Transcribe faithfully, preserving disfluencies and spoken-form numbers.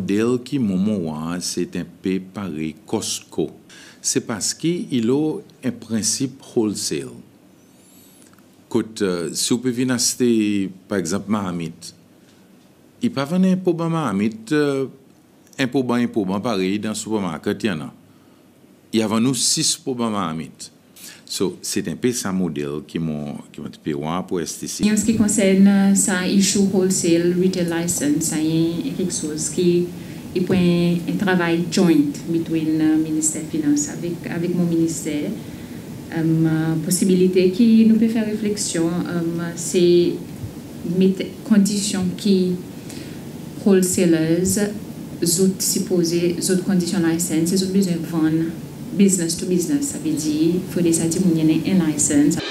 Model ki mwan mon war se en pe parey Costco. Se parski i lo en prensip wholesale. Kot si ou pe vin aste par egzanp marmit, i pa vann en po bann marmit, en po bann, en po bann parey dan supermarket i annan. I a vann ou sis po bann marmit. So se en pe sa model ki mon, ki mon ti pe war pour S T C. An se ki konsern sa issue wholesale retail license, sa i en keksoz ki i pou en travay joint between Minister Finans avek, avek mon minister. Posibilite ki nou pe fer refleksyon se met kondisyon ki wholesalers zot sipoze, zot kondisyon license, zot bezwen vann business to business. Savedir fodre sa dimoun i annan en license.